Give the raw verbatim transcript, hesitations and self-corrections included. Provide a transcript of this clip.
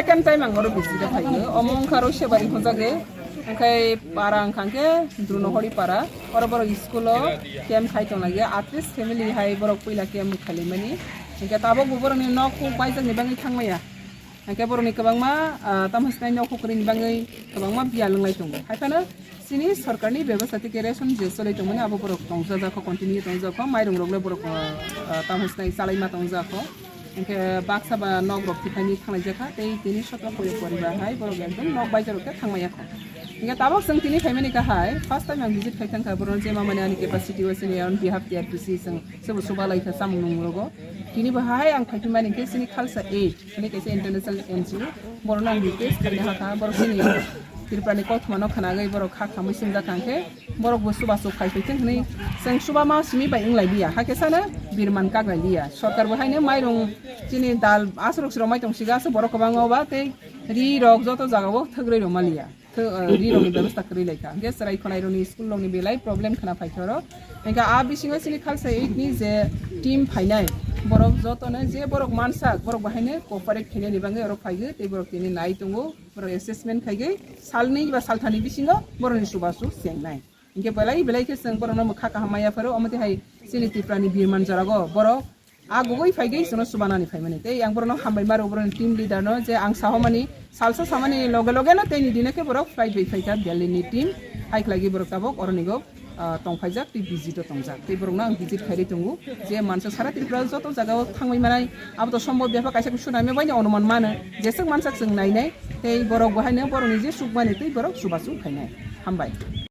Second time ang oro visit o phaio. Omo wngkha Roisabari hwnjak de. Hwnkhe para wngkha khe Drunohori para. Oro borok school o camp khai tong lagia. At least family hai borok puila camp khalimani. Hwnkhe tabuk bo borokni nok huk baijak ni bagwi thangmaya. Hwnkhe borokni kwbangma, ah, tamo hwnkhai nok huk kwrwini bagwi kwbangma biyal wnglai tongo. Hai phano chini sorkarni bebostha tei ration je cholai tongmani abo borok tongjak kho, continue tongjak kho, mairung rok le borok, ah, ah, tamo hwnkhai chalaima tongjak kho. Hwnkhe baksa ba nok rok tiphai ni thanglai jakha, tei tini sotro pori poribar hai borok ekdom nok baijak rok khe thangmaya kho. Hwnkhe tabuk chwng tini phaimani kha hai, first time ang visit khai thangkha, borok je mamani ani capacity o sini on behalf T R P C chwng sobo soba lai kha chamung nung rogo. Tini bo hai ang phai phimani khe chini Khalsa Aid, hwnwi kaisa international N G O, borok no ang request khaina hakha, borok chini Tripura ni kothoma no khwnagwi borok kha khamwi singjak kha khe, borok bo chubachu khai phaithwng hwnwi chwng chuba ma simi bai wng lai liya, hakhe sano birman kak lai liya. Sorkar bo haino mairung chini dal aswk srok mai tong siga aswk borok kwbangma ba tei ri rok joto jaga o thwk rwi rwma liya. Thwk, ah, ri rok ni bebostha kwrwi lai kha. Hwnkhe chwrai khwnai rok ni school rok ni belai problem khwna phai khe oro. Hwnkhe a bisingo chini Khalsa Aid ni je team phainai borok joto no je borok mansak borok bo haino cooperate khainani bagwi oro phaigo tei borok tini nai tongo. Borok assessment khaigwi salnwi ba salthani bisingo borokni chubachu chengnai. Hinkhe belai belai khe chwng borokno mwkha kaham maya pharo, omo twi hai chini Tripura ni birman jorago borok a gugui phaigwi chwngno chubanani phaimani. Tei ang borokno hambai maro, borokni team leader no, je ang sahomani salsa samani loge loge no tei ni dino khe borok flight bai phaikha Delhi ni team. Hai khlaigwi borok tabuk oronigo ah, tongphaijak tei visit o tongjak. Tei borokno ang visit khairwi tongo, je mansa sara Tripura joto jaga o thangwi manai, abo to sombhob ya pha, kaisa khe sunai me bai ni onuman mano, jeswk mansak chwng nainai, tei borok bo haino borokni je chukmani tei borok chubachu khainai. Hambai.